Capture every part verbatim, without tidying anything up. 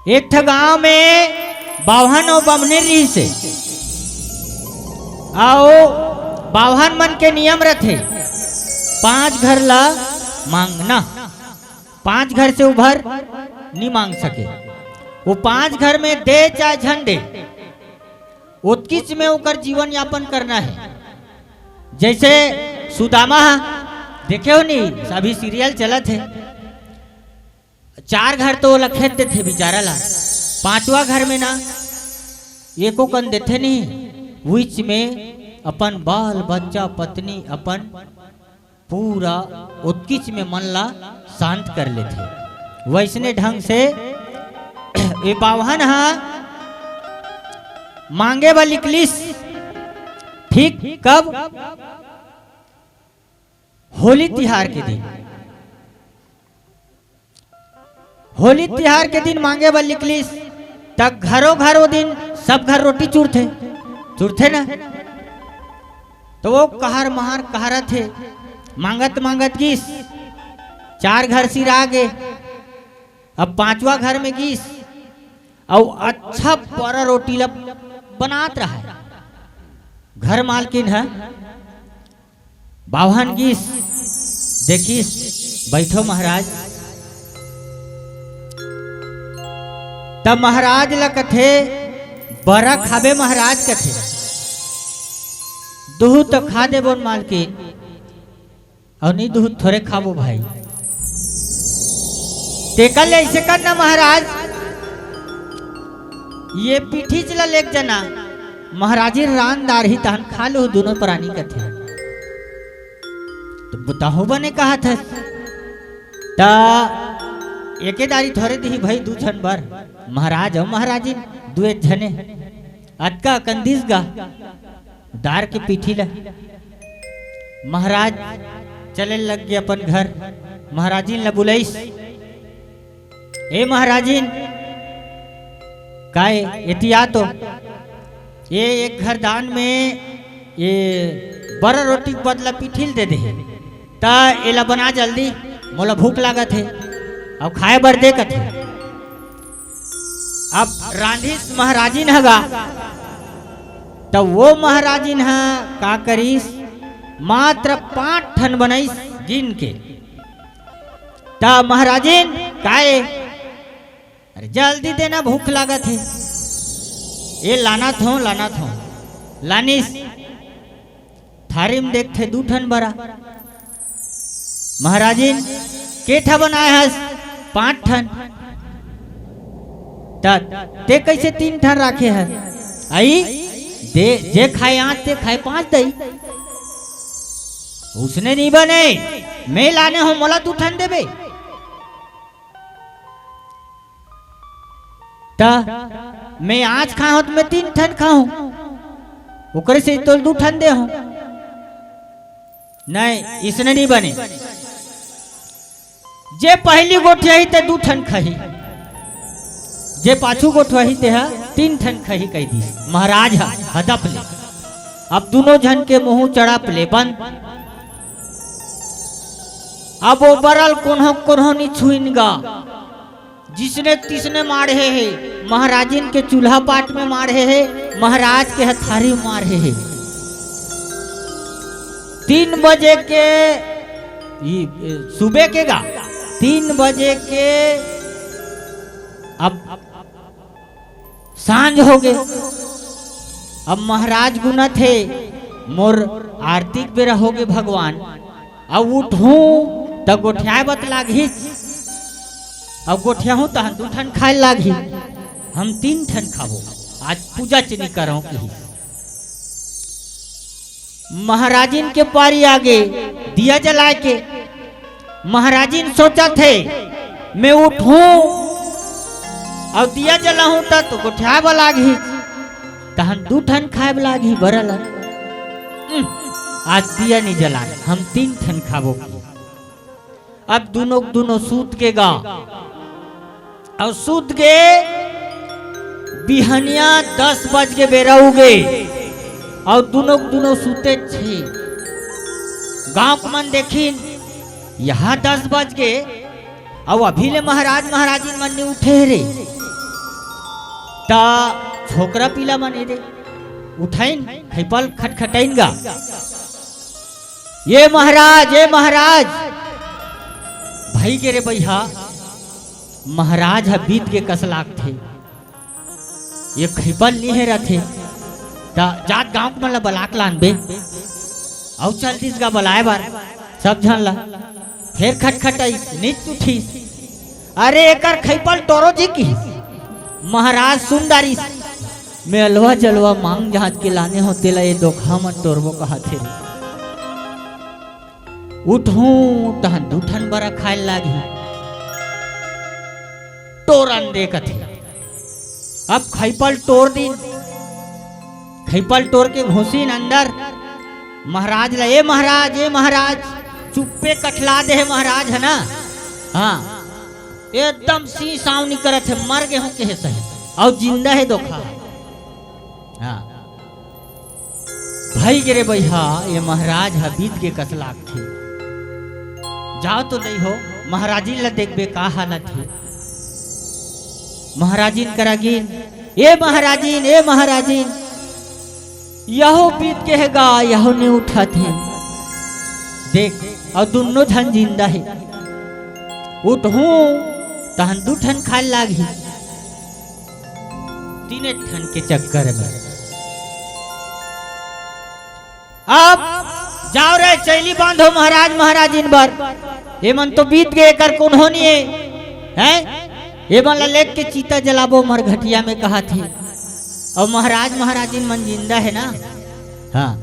एक ठा गांव में बावहन अउ बमनेर रिहिस हे। अउ बावहन मन के नियम रथे, पांच घर ला मांगना, पांच घर से उभर नी मांग सके। वो पांच घर में दे चाहे झन दे, ओतकीच में ओकर जीवन यापन करना हे। जैसे सुदामा, देखे हो नी, अभी सीरियल चलत हे। चार घर तो ओला खेत देथे बिचारा ला, पांचवा घर में ना एको कन देथे नहीं, बीच में अपन बाल बच्चा पत्नी अपन पूरा ओतकीच में मन ला शांत कर लेथे। वैसने ढंग से ये बावहन हा मांगे बर निकलिस, ठीक कब? होली तिहार के दिन। होली तिहार के दिन मांगे बर निकलिस, त घरो घर वो दिन सब घर रोटी चुरथे, चुरथे ना। तो वो कहर महर कहरत हे, मांगत मांगत गिस, चार घर सिरा गे, अब पांचवा घर में गिस, अउ अच्छा बड़ा रोटी ला बनात रहा। घर मालकिन ह बावहन गिस, देखिस, "बैठो महाराज।" तब महाराज ला कथे, "बरा खाबे महाराज?" कथे, "दुहू तो खा देबोन मालकिन, अउ नी दुहू थोरे खाबो भाई।" तेकर ले ऐसे करना महाराज, ये पीठीच ला लेग जना, महाराजी रांध डारही तहन खा लूहू दुनों प्राणी कथे। तो बताहूं बने कहत हस। त एके दारी थोरे दिही भाई दू झन बर। महाराज अउ महाराजिन दुए झने। अतका अकन दिस गा। डार के पीठी ला। महाराज चले लग गे अपन घर। महाराजिन ला बुलाइस। ए महाराजिन, काय एती आ तो? ये एक घर दान में ये बरा रोटी के बदला पीठी ल दे दे हे। त एला बना जल्दी, मोला भूख लागत हे, अउ खाए बर दे कथे। अब रांधिस महाराजिन ह गा, त वो महाराजिन ह का करिस, मात्र पांच ठन बनाइस गिन के। त महाराजिन, "काय?" "अरे जल्दी देना, भूख लागत हे।" "ए लानत हों, लानत हों।" लानिस। थारी म देखथे दू ठन बरा। "महाराजिन, के ठा बनाए हस?" "पांच ठन।" "त ते कइसे तीन ठन राखे हस?" "अई, दे, जे खाए आंच, ते खाए पांच दई।" "उसने नी बने, मैं लाने हों, मोला दू ठन देबे।" "त मैं आंच खाहूं त मैं तीन ठन खाहूं, ओकरे से तोल दू ठन दे हों।" "नहीं, इसने नी बने। जे पहिली गोठियाही ते दू ठन खाही, जे पाछू गोठियाही ते ह तीन ठन खाही," कहि दिस महाराज ह हदप ले। अब दुनों झन के मुंह चड़प ले बंद। अब वो बरा ल कोनो कोनो नी छुइन गा, जिसने तिसने माढ़े हे। महाराजिन के चूल्हा पाट में माढ़े हे, महाराज के हथारी में माढ़े हे। तीन बजे के, ई, ए, सुबह के गा, तीन बजे के अब सांझ होगे। अब महाराज गुनत हे, "मोर आरती के बेरा होगे भगवान, अब उठहूं त गोठियाए बर लागही, अब गोठियाहूं तहन दू ठन खाए लागही, हम तीन ठन खाबो, आज पूजा च नी करंव," कहिस। महाराजिन के पारी आगे दिया जलाए के। महाराजिन सोचत हे, "मैं उठहूं अउ दिया जलाहूं त तो गोठियाए बर लागही, तहन दू ठन खाए बर लागही बरा ल। उम, आज दिया नी जलान, हम तीन ठन खाबो।" अब दुनों दुनों सूत के गा, अउ सूत के बिहनिया दस बज के बेरा उगे, अउ दुनों दुनों सूते छे। गांव के मन देखिन, "यहाँ दस बज के, अउ अभी ले महाराज महाराजिन मन नी उठे रे।" त छोकरा पीला मन ए दे उठाइन, खइपल खटखटाइन गा, "ये महाराज, ये महाराज।" भई गे रे बइहा, महाराज ह बीत गे कस लागथे। ये खइपल नी हे रथे, त जात गांव के मन ला बलाक लानबे। अउ चल दिस गा बलाए बर सब झन ला। फेर खटखटाइस, नित उठिस। "अरे एकर खइपल टोरो जी," किहिस। महाराज सुन डारिस, "मैं अलवा जलवा मांग जांच के लाने हों, तेला ये दोखा मन टोरबो कहत हे रे।" उठहूं तहन दू ठन बरा खाए लागही। "टोरन दे," कथे। अब खइपल टोर दिन, खइपल टोर के घुसिन अंदर। महाराज ला, "ए महाराज, ए महाराज।" चुप्पे कठला दे हे महाराज, हे ना? हाँ, एकदम सींसाव नी करत हे, "मर गे हों," केहे सही, अउ जिंदा हे दोखा। हाँ। भई गे रे बइहा, ये महाराज ह बीत गे कस लागथे। जाव तो दई हो, महाराजिन ला देखबे का हालत हे। महाराजिन करा गिन, "ए महाराजिन, ए महाराजिन, यहो बीत गे हे गा, यहो नी उठत हे। देख, अउ दुन्नो झन जिंदा हे। उठहूं, तहन दू ठन खाए लागही।" तीने ठन के चक्कर में। "अब जाव रे, चइली बांधो महाराज महाराजिन बर, एमन तो बीत गे, एकर कोनो नी हे, हैं? एमन ला लेग के चीता जलाबो मरघटिया में," कहत हे। अउ महाराज महाराजिन मन जिंदा हे ना? हाँ।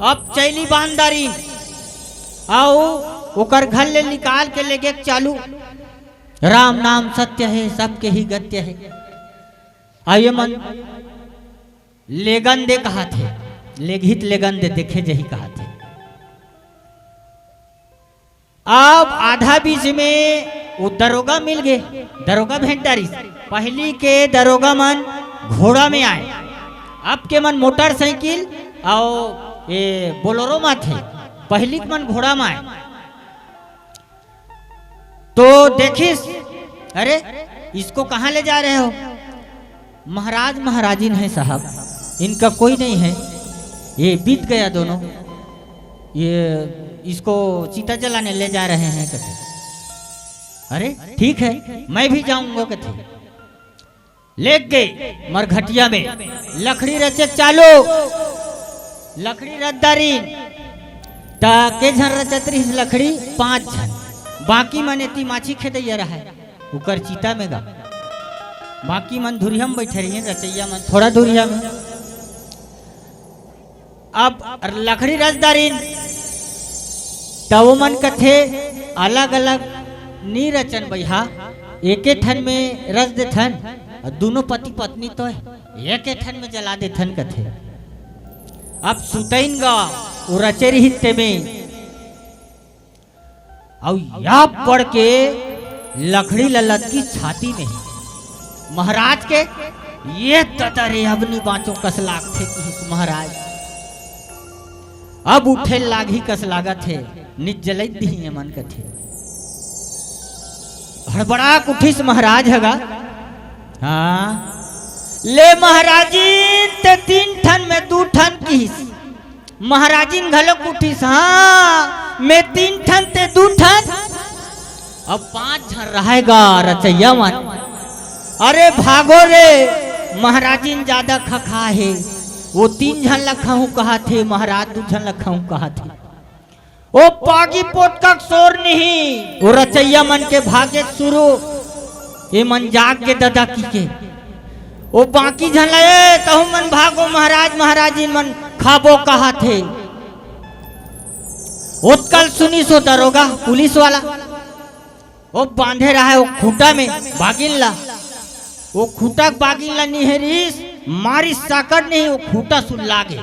अब चइली बांध डारिन, अउ ओकर घर ले निकाल के लेगे के चालू। "राम नाम सत्य हे, सबके ही गत्य हे।" अउ ये मन लेगन दे कहत हे, "लेगही त लेगन दे, देखे जही," कहत हे। अब आधा बीच में वो दरोगा मिल गे, दरोगा भेंट डारिस। पहिली के दरोगा मन घोड़ा में आए, अब के मन मोटरसाइकिल अउ ये बोलेरो म आथे, पहिली के मन घोड़ा में आए। तो देखिस, "अरे, इसको कहाँ ले जा रहे हो?" "महाराज महाराजिन है साहब, इनका कोई नहीं है, ये बीत गया दोनों, ये इसको चिता जलाने ले जा रहे हैं," कथे। "अरे ठीक है, मैं भी जाऊंगा," कथे। लेग गे मरघटिया में, लकड़ी रचे चालू, लकड़ी रच डारिन। त के झन रचत रहिस लकड़ी? पांच झन। बाकी मन एती माछी खेदैया रहय, उकर चिता में गा। बाकी मन धुरिहा में बइठे रहिन, रचइया मन थोड़ा धुरिहा में। अब लकड़ी रच डारिन, त वो मन कथे, "अलग-अलग नी रचन बइहा, एके ठन में रच देथन, अउ दूनों पति पत्नी तो एके ठन में जला देथन," कथे। अब सुतइन गा, वो रचे रहिस तेमे, अउ या पड़ के लकड़ी ल लटकिस छाती में। महाराज के, "ये ददा रे, अब नी बांचों कस लागथे," किहिस महाराज। "अब उठे लागही कस लागत हे, नित जलई दिही एमन," कथे। हड़बड़ा के उठिस महाराज ह गा। हाँ, "ले महाराजिन, ते तीन ठन में दू ठन," किहिस। महाराजिन घलोक उठिस, "हाँ, मैं तीन ठन ते दू ठन, अब पांच झन रहय गा रचइया मन। अरे भागो रे, महाराजिन जादा खखा हे, वो तीन झन ल खाहूं कहत हे, महाराज दू झन ल खाहूं कहत हे।" ओ पागी पोटका के सोर नहीं, वो रचइया मन के भागे शुरू, ये मन जाग के ददा किके। ओ बाकी झन ला, "ए, तहू मन भागो, महाराज, महाराजिन मन खाबो कहत हे।" ओतका ल सुनिस ओ दरोगा, पुलिस वाला, ओ बांधे रहय ओ खूंटा में बागिन ला, ओ खूंटा के बागिन ला निहेरिस, मारिस साकर नहीं, ओ खूंटा सुल्ला गे,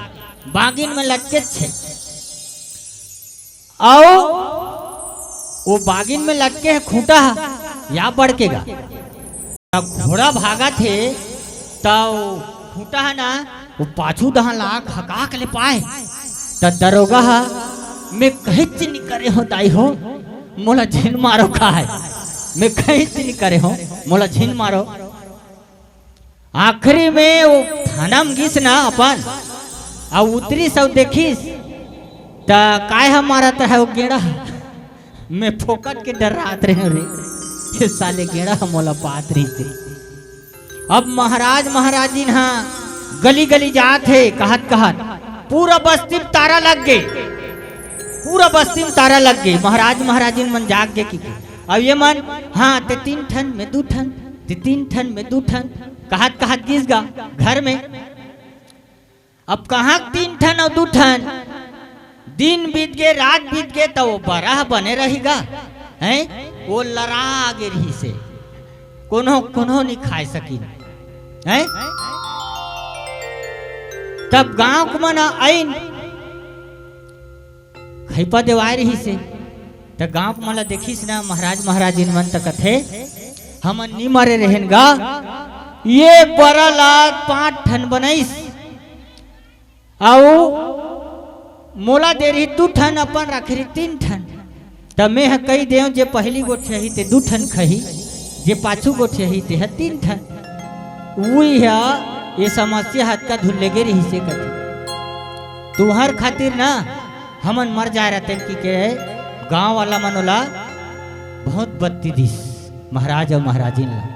बागिन में लटकेच हे। अउ वो बागिन में लटके हे खूंटा ह, या बड़के गा। त घोड़ा भागत हे, त वो खूंटा ह ना, वो पाछू डहन ला घकाक ले पाय। त दरोगा ह, "मैं कहीच नी करे हों दाई हो, मोला झिन मारो काय, मैं कहीच नी करे हों, मोला झिन मारो।" आखिरी में वो थाना म गिस ना अपन, अउ उतरिस अउ देखिस, त काय ह मारत हे वो गेंड़ा? मैं फोकट के डर्रात रहेंव रे, ये साले गेंड़ा ह मोला पात रहिस हे। अब महाराज महाराजिन ह गली गली जात हे, कहत कहत, "पूरा बस्ती म तारा लग गे, पूरा बस्ती म तारा लग गे।" महाराज महाराजिन मन जाग गे कि, अब ये मन, "हाँ, ते तीन ठन, मैं दू ठन, ते तीन ठन, मैं दू ठन," कहत कहत गिस गा घर में। अब कहाँ तीन ठन अउ दू ठन? दिन बीत गे, रात बीत गे, त वो बरा ह बने रही गा, हैं? वो लरा गे रहिस हे, कोनो कोनो नि खाय सकिन, हैं? तब गांव के मन आइन, खइपा देवाय रहिस हे, त गांव के मन ला देखिस ना महाराज महाराजिन मन, त कथे, "हमन नि मरे रहेन गा, ये बरा ला पांच ठन बनइस, अउ मोला दे रही दू ठन, अपन राखे रही तीन ठन। त मैं ह कहि देंव, जे पहिली गोठियाही ते दू ठन खही, जे पाछू गोठियाही ते ह तीन ठन।" उही ह ये समस्या ह अतका धुन लेगे रहिस हे कथे। तुंहर खातिर ना हमन मर जाय रहतेन कि के गांव वाला मन ओला बहुत बत्ती दिस, महाराज अउ महाराजिन ला।